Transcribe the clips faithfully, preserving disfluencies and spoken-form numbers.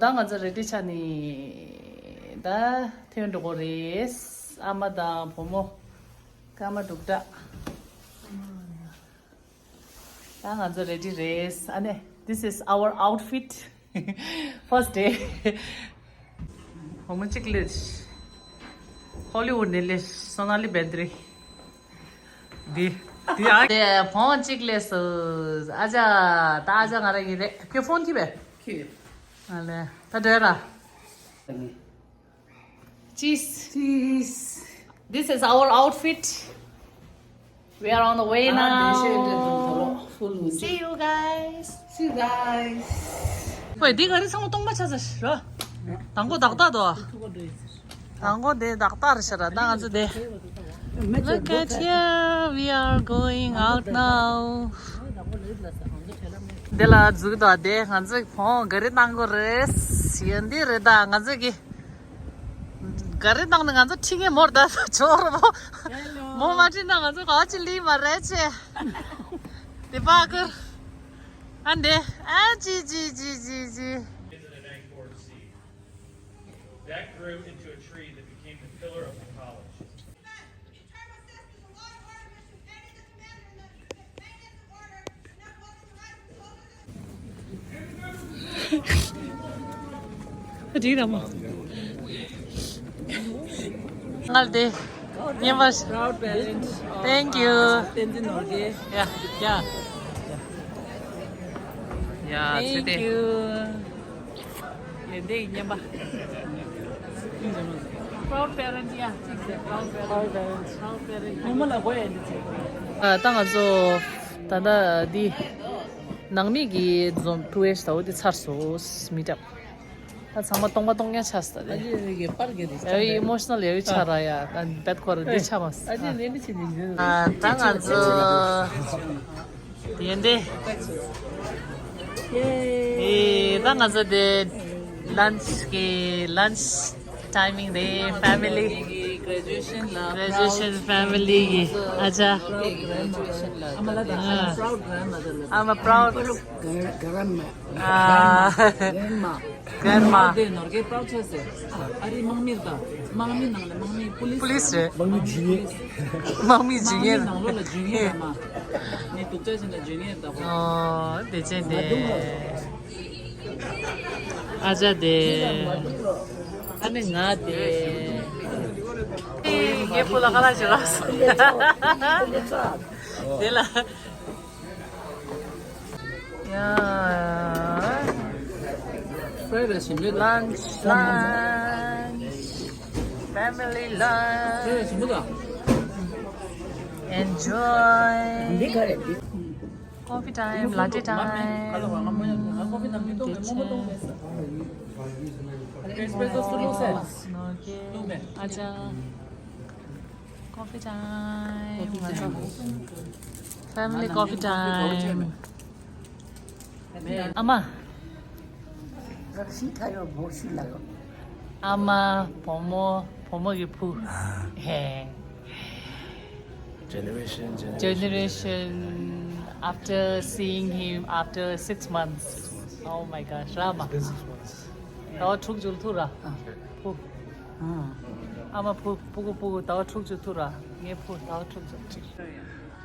ད་ང་ཚོ་རེ་ཌི་ཆགས་ནས་ད་ཐོན་འགྲོ་གི་རེད། ཨ་མ་དང་བུ་མོ་སྐར་མ་འབྲུག་གྲགས། ད་ང་ཚོ་རེ་ཌི་རེད། ཨ་ནི། This is our outfit. First day. བུ་མོ་གཅིག་སླེབས། ཧོ་ལི་ཝུཌ་ནས་སླེབས། སོ་ན་ལི་བེ་དྲི། འདི། འདི་ཨ། དེ་བོང་གཅིག་སླེབས་སོང་། ཨ་ཅག་ད་ཨ་ཅག་ང་རང་ཡིན་རེད། ཁྱོད་ཕོན་ཁྱེར་བས། ཁྱེར། ཨ་ལེ། ད་འགྲོ་ཡ་ར། Cheese. Cheese. This is our outfit. We are on the way now. See you guys. See you guys. ཁོས་འདི་ག་རེ་ཚང་མ་སྟོང་པ་ཆགས་ཚར་ར། དང་པོ་ཏག་ཏག་འདུག་དང་པོ་དེ་ཏག་ཏག་རེད་ཤག་ར། ད་ང་ཚོ་དེ། Look at here, we are going out now. དེ་ལ་འཛུལ་དང་དེ་ང་ཚོ་བོང་ག་རེ་བཏང་དགོས་རེད། ཡོད་འདི་རེད། ད་ང་ཚོ་གི་ག་རེ་བཏང་ནས་ང་ཚོ་ཁྲིད་མཁན་མོར་ད་ཆོག་རོ། མོ་མ་ཁྲིད་ན་ང་ཚོ་ག་ཅི་ལི་མ་རེད་ཆེ། དེ་པ་ཀར། ཨ་འདེ། ཨ་ཅི་ཅི་ཅི་ཅི་ཅི། That grew into a tree that became the pillar of the college. འགྲིག་ར་མོ། ངལ་དེ། ཉན་པ། Proud parent of, thank you. Tenzin Norgay. Yeah, yeah. Yeah, thank you. ལེ་འདི་ཉན་པ། Proud parent, yeah. Proud parent. Proud parent. ཉི་མ་ལ་གོ་ཡ་འདི་ཚེ། ད་ང་ཚོ་ད་ལྟ་འདི་ནང་མི་གི་འཛོམས་ཊུ་ཝེ་ཤི་ཟླ་བོ་འདི་ཚར་སོང་། མི་ཊབ། ད་ཚང་མ་སྟོང་པ་སྟོང་རྐྱང་ཆགས་སོང་ད་དེ། ཨ་ཅེ་ཡ་ཨི་མོ་ཤི་ནལ་ཡ་ཆགས་ར་ཡ། ད་བད་ཁོ་ར་འདི་ཆགས་མ་སོང་། ཨ་ཅེ་ནེ་མི་ཆེ་ནི་ཡིན། ད་ང་ཚོ། ཡིན་ཏེ། ཨེ། ད་ང་ཚོ་དེ་ལན་ཆི་གི་ལན་ཆི་ཊའི་མིང་རེད། ཕེ་མི་ལི། Graduation family གི་ཨ་ཅག། I'm a proud grandmother. I'm a proud grandma. ཨ། Grandma. དེ་ནོར་གའི་པྲོ་ཆེ་སེ། ཨ་རི་དམག་མི་དང་དམག་མི་ནང་ལ་དམག་མི་པུ་ལིས། པུ་ལིས་རེད། དམག་མི་ཇུ་ནི་ཡར། དམག་མི་ཇུ་ནི་ཡར། དམག་མི་ནང་ལོགས་ལ་ཇུ་ནི་ཡར་མ། ནི་སྡུག་ཅག་ཅན་ལ་ཇུ་ནི་ཡར་ལྟ་བུ། ཨོ་དེ་ཅན་དེ། ཨ་ཅག་དེ། ཨ་ནི་ང་དེ། ངའི་བུ་ལ་ཁ་ལག་བྱེད་རོགས། དེ་ལ། Yeah. Fried rice ཞིམ་རེད། Lunch, lunch. Family lunch. Fried rice ཞིམ་པོ་དང་། Enjoy. འདི་ག་རེད་འདི། Coffee time, latte time. ཁ་ལ་བ་ང་མོ་ཡང་ང་ཀོ་ཕི་དང་མི་གཏོང་མེད། མོག་མོག་གཏོང་མེད་ས། Espresso སུ་བླུགས་ས། བླུགས་མེད། ཨ་ཅག Coffee time. Family coffee time. ཨ་མ། ཨ་མ། བུ་མོ། བུ་མོ་གི་བུ། Generation, generation. Generation after seeing him after six months. Six months. Oh my gosh, ར་མ། It's been six months. ཟླ་བ་དྲུག་འཇུག་ཐུབ་ར། བུ། ཨ་མ་བུ། སྤུ་གུ་སྤུ་གུ་ཟླ་བ་དྲུག་འཇུག་ཐུབ་ར། ངའི་བུ་ཟླ་བ་དྲུག་འཇུག་ཐུབ།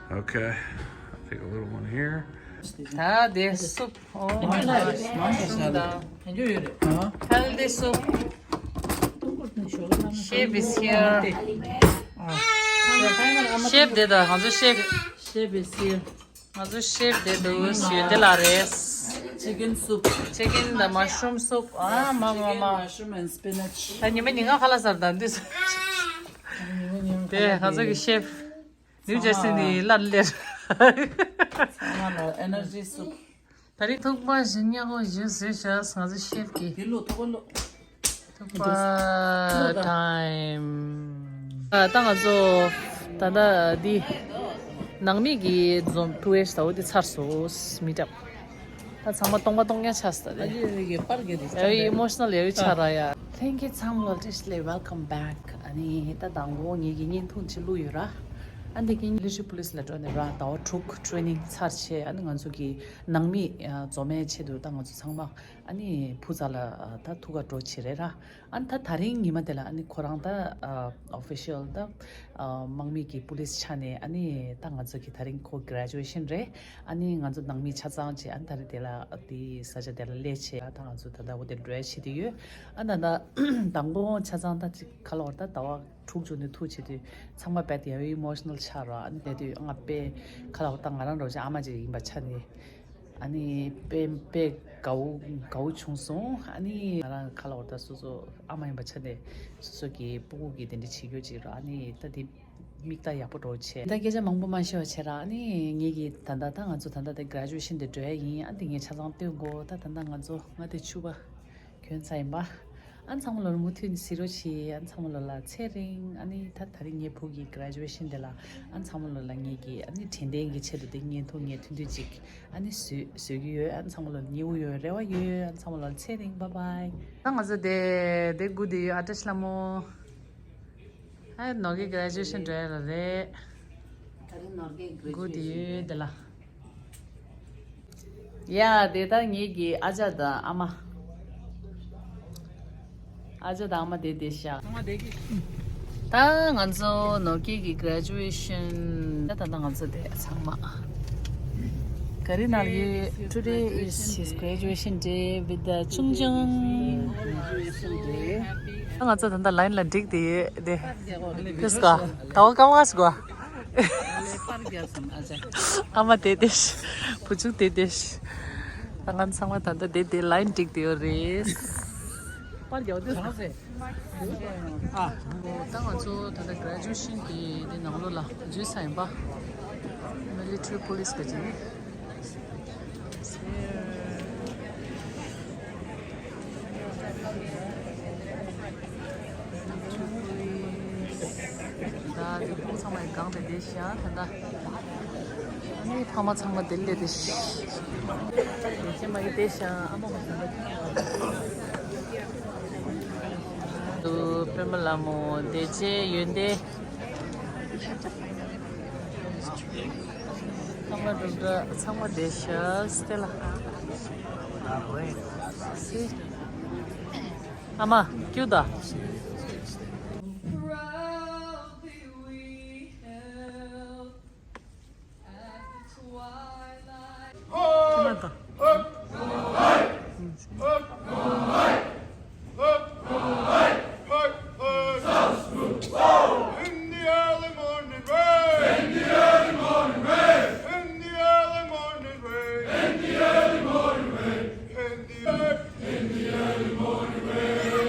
Okay, I'll take a little one here. ད་དེ་སུབ། Oh my gosh. མང་ཆེ་ཤ་ལ། ཡང་རྒྱུ་ཡོད་རེད། Healthy soup. Chef is here. Chef དེ་ད་ང་ཚོ་chef. Chef is here. ང་ཚོ་chef དེ་འདུག་ཡོད་དེ་ལ་རེད། Chicken soup. Chicken དང་mushroom soup. ཨ་མ་མ་མ། Chicken, mushroom and spinach. ད་ཉི་མ་ཉིན་གང་ཁ་ལག་ཟ་བར་འདུག་དེ་ང་ཚོ་གི་chef། New Jersey ནས་སླར་སླེབས། ཚང་མ་ལ་energy soup. ད་རེས་ཐུག་པ་བཞི་ཉག་གོ་བཞི་བཟོས་བཞག་ང་ཚོ་chef གི། དེ་ལོ་ཐུག་པ་ལོ། ཐུག་པ་time. ད་ང་ཚོ་ད་ལྟ་འདི་ནང་མི་གི་འཛོམས་ཊུ་ཝེ་ཤི་ཟླ་བོ་འདི་ཚར་སོང་། མི་ཊབ། ད་ཚང་མ་སྟོང་པ་སྟོང་རྐྱང་ཆགས་སོང་ད་དེ། ཨ་ཡེ་ཡེ་པར་གྱི་རེད། ཨ་ཡེ་ཨི་མོ་ཤི་ནལ་ཡ་ཡི་ཆགས་ར་ཡ། ལྷན་རྒྱས་ཚང་མ་ལ་བཀྲ་ཤིས་བདེ་ལེགས། Welcome back. ཨ་ནི་ད་དང་པོ་ངེད་ཀྱི་བརྙན་ཐུང་ཅིག་བླུགས་ཡོད་ར། ཨ་འདི་གིན་ལི་ཤི་པུ་ལིས་ལ་འགྲོ་ནས་ར་ཟླ་བ་དྲུག་ཊེ་རེ་ནིང་ཚར་བྱས། ཨ་ནི་ང་ཚོ་གི་ནང་མི་འཛོམས་མའི་ཆེད་དུ་ད་ང་ཚོ་ཚང་མ་ ཨ་ནི་བུ་ཚ་ལ་ད་ཐུག་ག་འགྲོ་བྱེད་རེད་ར། ཨ་ནི་ད་དེ་རིང་ཉི་མ་དེ་ལ་ཨ་ནི་ཁོ་རང་ད་ཨོ་ཕི་ཤལ་ད་དམག་མི་གི་པུ་ལིས་ཆ་ནས་ཨ་ནི་ད་ང་ཚོ་གི་དེ་རིང་ཁོ་གི་གྷི་རེ་ཇུ་ཨེ་ཤན་རེད། ཨ་ནི་ང་ཚོ་ནང་མི་ཆ་ཚང་བྱས་ཨ་ནི་ད་རེས་དེ་ལ་དེ་ས་ཆ་དེ་ལ་སླེབས་བྱས་ད་ང་ཚོ་ད་ལྟ་འོ་དེ་འགྲོ་ཡ་བྱེད་དེ་ཡོད། ཨ་ད་ད་དང་པོ་ཆ་ཚང་ད་ཅིག་ཁ་ལོ་བར་ད་ཟླ་བ་དྲུག་ཅུ་ནས་ཐུག་བྱེད་དུས་ཚང་མ་དཔེ་དེ་ཡང་ཨི་མོ་ཤི་ནལ་ཆགས་ར། ཨ་ནི་དེ་དུས་ང་དཔེ་ཁ་ལོ་བར་ད་ང་རང་འགྲོ་བྱས་ཨ་མ་ཅིག་ཡིན་པ་ཆ་ནས། ཨ་ནི་དཔེ་དཔེ་དགའ་བོ་དགའ་བོ་བྱུང་སོང་། ཨ་ནི་ང་རང་ཁ་ལོ་བར་ད་སོ་སོ་ཨ་མ་ཡིན་པ་ཆ་ནས་སོ་སོ་གི་སྤུ་གུ་གི་དེ་འདྲ་བྱེད་རྒྱུ་ཅིག་ར། ཨ་ནི་ད་དེ་མིག་ལྟ་ཡག་པོ་འགྲོ་བྱས་ད་སྐད་ཆ་མང་པོ་མ་བཤད་པ་བྱས་ར། ཨ་ནི་ངེད་ཀྱི་ད་ལྟ་ད་ང་ཚོ་ད་ལྟ་དེ་གྷི་རེ་ཇུ་ཨེ་ཤན་དེ་འགྲོ་ཡ་ཡིན། ཨ་དེ་ངས་ཆ་ཚང་སྟོན་དགོས། ད་ད་ལྟ་ང་ཚོ་ང་དེ་ཕྱུ་པ་གྱོན་ཚར་ཡིན་པ། ཨ་ཚང་མ་ལོ་ལ་མུ་མཐུད་ནས་གཟིགས་རོགས་བྱེད། ཨ་ཚང་མ་ལོ་ལ་ཚེ་རིང་། ཨ་ནི་ད་ད་རིང་ངའི་བུ་གི་གྷི་རེ་ཇུ་ཨེ་ཤན་དེ་ལ་ཨ་ཚང་མ་ལོ་ལ་ངེད་ཀྱི་ཨ་ནི་དྲན་རྟེན་གྱི་ཆེད་དུ་དེ་བརྙན་ཐུང་ངས་ཐུང་ཐུང་ཅིག་ཨ་ནི་བཟོས་བཟོས་ཀྱི་ཡོད། ཨ་ཚང་མ་ལོ་ལ་མཉེས་པོ་ཡོད། རེ་བ་ཡོད། ཨ་ཚང་མ་ལོ་ལ་ཚེ་རིང་། བྷའི་བྷའི། ད་ང་ཚོ་དེ་དེ་སྒུག་བསྡད་ཡོད། ཨ་བཀྲ་ཤིས་ལྷ་མོ། ཨ་ནོར་གྱི་གྷི་རེ་ཇུ་ཨེ་ཤན་འགྲོ་ཡ་ལ་རེད། ད་རིང་ནོར་གྱི་གྷི་རེ་ཇུ་ཨེ་ཤན་དེ་ལ། ཡ་དེ་ད་ངེད་ཀྱི་ཨ་ཅག་དང་ཨ་མ། ཨ་ཅག་དང་ཨ་མ་དེ་དེ་ཤག་ད་ང་ཚོ་ནོར་གྱི་གི་གྷི་རེ་ཇུ་ཨེ་ཤན། ད་ད་ང་ཚོ་དེ་ཚང་མ་ག་རེ་ནང་ཡོད། Today is his graduation day with the ཆུང་ཆུང་། ད་ང་ཚོ་ད་ལྟ་ལའིན་ལ་འགྲིག་དེ་ཡོད་དེ། ཕིས་ག་ད་བ་ཀམ་ག་སྒོ། ཨ་མ་དེ་དེ་ཤི། བུ་ཆུང་དེ་དེ་ཤི། ད་ང་ཚང་མ་ད་ལྟ་དེ་དེ་ལའིན་འགྲིག་དེ་ཡོད་རེད། པར་རྒྱག་དུས་ཨ། ད་ང་ཚོ་ད་ལྟ་གྷི་རེ་ཇུ་ཨེ་ཤན་གྱི་དེ་ནང་ལོགས་ལ་འཛུལ་ས་ཡིན་པ། མི་ལི་ཊ་རི་པོ་ལི་སི་ག་ཅིག་ད་དེ་ཁོང་ཚང་མ་ཡི་གང་དེ་བསྡད་ཤག་ད་ལྟ། ཨ་ནི་ཕ་མ་ཚང་མ་དེ་ལས་དེ་ཤག་དེ་ཅི་མ་ཡི་བསྡད་ཤག་ཨ་མ་ཁོང་ཚང་མ། དུ་པད་མ་ལྷ་མོ་བདེ་ཆེན་ཡོན་ཏན། ཚང་མ་འགྲོ་འདྲ་ཚང་མ་བསྡད་ཤག་སྟེ་ལ། སི། ཨ་མ་ཀྱུ་ད། In the early morning rain. In the early morning rain. In the early morning rain. In the early morning rain. In the early, in the early morning rain.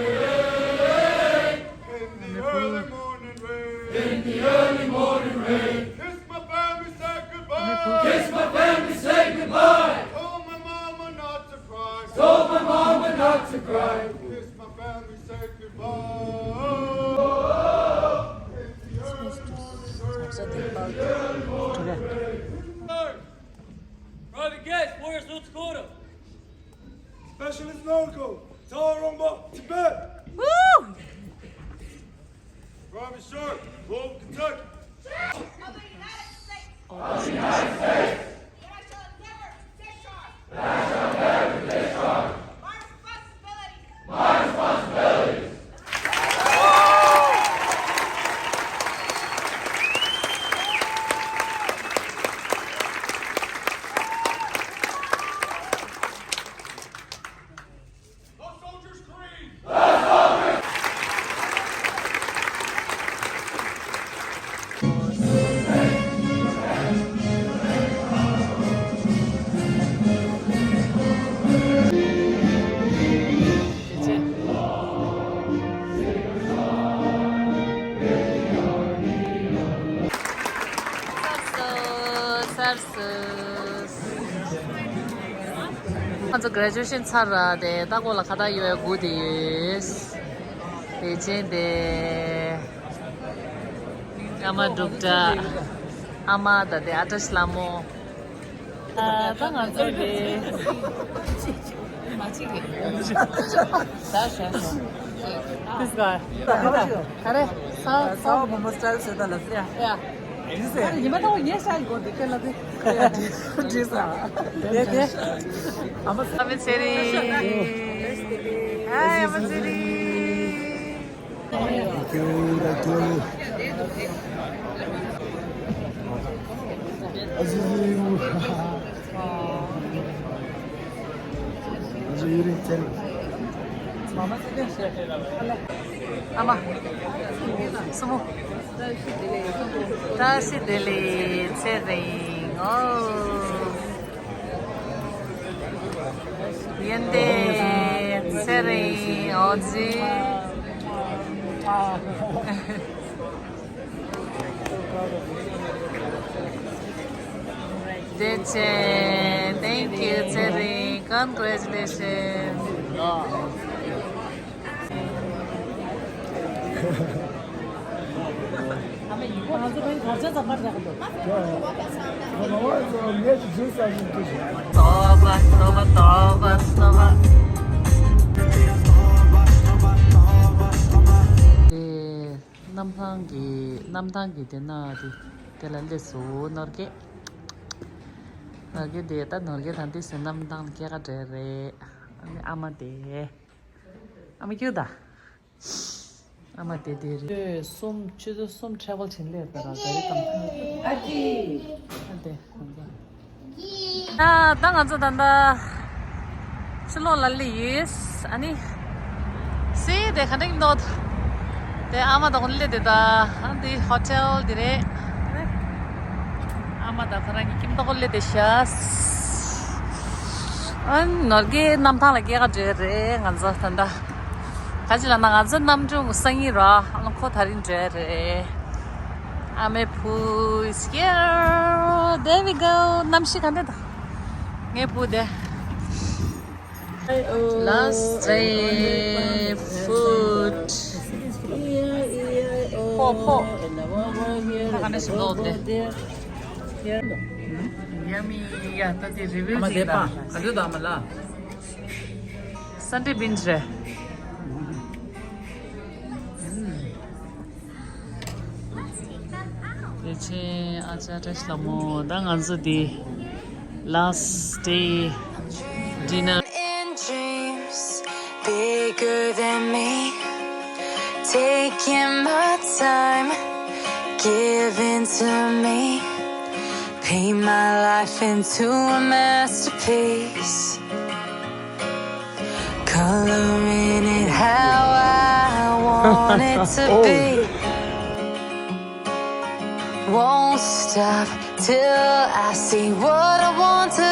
In the early morning rain. In the early morning rain. Kiss my family, say goodbye. Kiss my family, say goodbye. Told my mama not to cry. Told my mama not to cry. Kiss my family, say goodbye. In the early morning rain. Private Guest, Warriors, North Dakota. Specialist Norco, Tawarongba, Tibet. Woo! Robbie Sharp, Louisville, Kentucky. Of the United States. Of the United States. That I shall endeavor to discharge. That I shall endeavor to discharge. My responsibilities. My responsibilities. ང་ཚོ་གྷི་རེ་ཇུ་ཨེ་ཤན་ཚར་ར་དེ་ལྟ་སྐོར་ལ་ཁ་བཏགས་གཡོག་ཡ་སྒུག་དེ་ཡོད། དེ་ཅན་དེ་ཨ་མ་འབྲུག་སྒྲ། ཨ་མ་ད་དེ་ཨ་བཀྲ་ཤིས་ལྷ་མོ། ཨ་ད་ང་ཚོ་དེ། མ་གཅིག་རེད། ཟ་ཤ་ཤ། This guy. ག་རེ། ས་ས་བ་མོ་མོ་སི་ཊལ་ཟེར་ད་ལ་ཟེར་ཡ། ཡ། འདི་ཟེར། ཉི་མ་ཐོག་ཉེ་ཤ་ཡི་གོ་འདི་ཁེ་ལ་དེ། འདི་ཟེར། དེ་དེ། ཨ་མ་ཚེ་རིང་། ཧའི་ཨ་མ་ཚེ་རིང་། Thank you, thank you. ཨ་ཙི་ཙི། ཨ་ཙི་ཡུ་རིང་ཚེ་རིང་། ཨ་མ། སྲུ་མོ། བཀྲ་ཤིས་བདེ་ལེགས་ཚེ་རིང་། ཨོ། ཡོན་ཏན་ཚེ་རིང་ཨོ་ཙི། བདེ་ཆེན། Thank you ཚེ་རིང་། Congratulations. གནམ་ཐང་གི་གནམ་ཐང་གི་དེ་ན་དེ་དེ་ལ་སླེབས་སོང་ནོར་རྒྱས། ནོར་རྒྱས་དེ་ད་ནོར་རྒྱས་དང་དེ་སེ་གནམ་ཐང་ལ་སྐྱེལ་ག་འགྲོ་རེད། ཨ་ནི་ཨ་མ་དེ། ཨ་མ་ཁྱོད་ད། ཨ་མ་དེ་དེ་རེད། གསུམ་ཆུ་ཚོད་གསུམ་ཊེ་རེ་ཝལ་བྱེད་ལས་ད་ར་ག་རེ་དང་། ཨ་ཅི། ཨ་དེ་ང་ཚོ། ད་ད་ང་ཚོ་ད་ལྟ་ཕྱི་ལོགས་ལ་སླེབས་ཡོད། ཨ་ནི་སེ་དེ་ག་འདྲ་ཡིན་འདུག་དེ་ཨ་མ་དང་སླེབས་དེ་ད་ཨ་འདི་ཧོ་ཊེལ་དེ་རེད། ཨ་མ་དང་ཁོ་རང་གཉིས་ཁྱིམ་ཐོག་སླེབས་དེ་ཤག་ཨ་ནོར་རྒྱས་གནམ་ཐང་ལ་སྐྱེལ་ག་འགྲོ་རེད་ང་ཚོ་ད་ལྟ། ག་ཅི་ལབ་ན་ང་ཚོ་གནམ་གྲུ་སང་ཉིན་ར་ཨ་ལོ་ཁོ་ད་རིང་འགྲོ་ཡ་རེད། ཨ་མའི་བུ་is here. There we go. གནམ་གཤིས་ག་འདྲ་ད། ངའི་བུ་དེ། Last day food. ཕོ་ཕོ། ད་ག་འདྲ་ཞིག་ལོག་དེ། Yummy. ཡ་ད་དེ་རི་བིའུ་ཅིག་ད། ག་འདྲ་ད་མ་ལ། Sunday binge རེད། དེ་ཆེན་ཨ་ཅག་བཀྲ་ཤིས་ལྷ་མོ། ད་ང་ཚོ་འདི་last day dinner. In dreams bigger than me, taking my time, giving to me, paint my life into a masterpiece. Coloring it how I want it to be. Won't stop till I see what I want to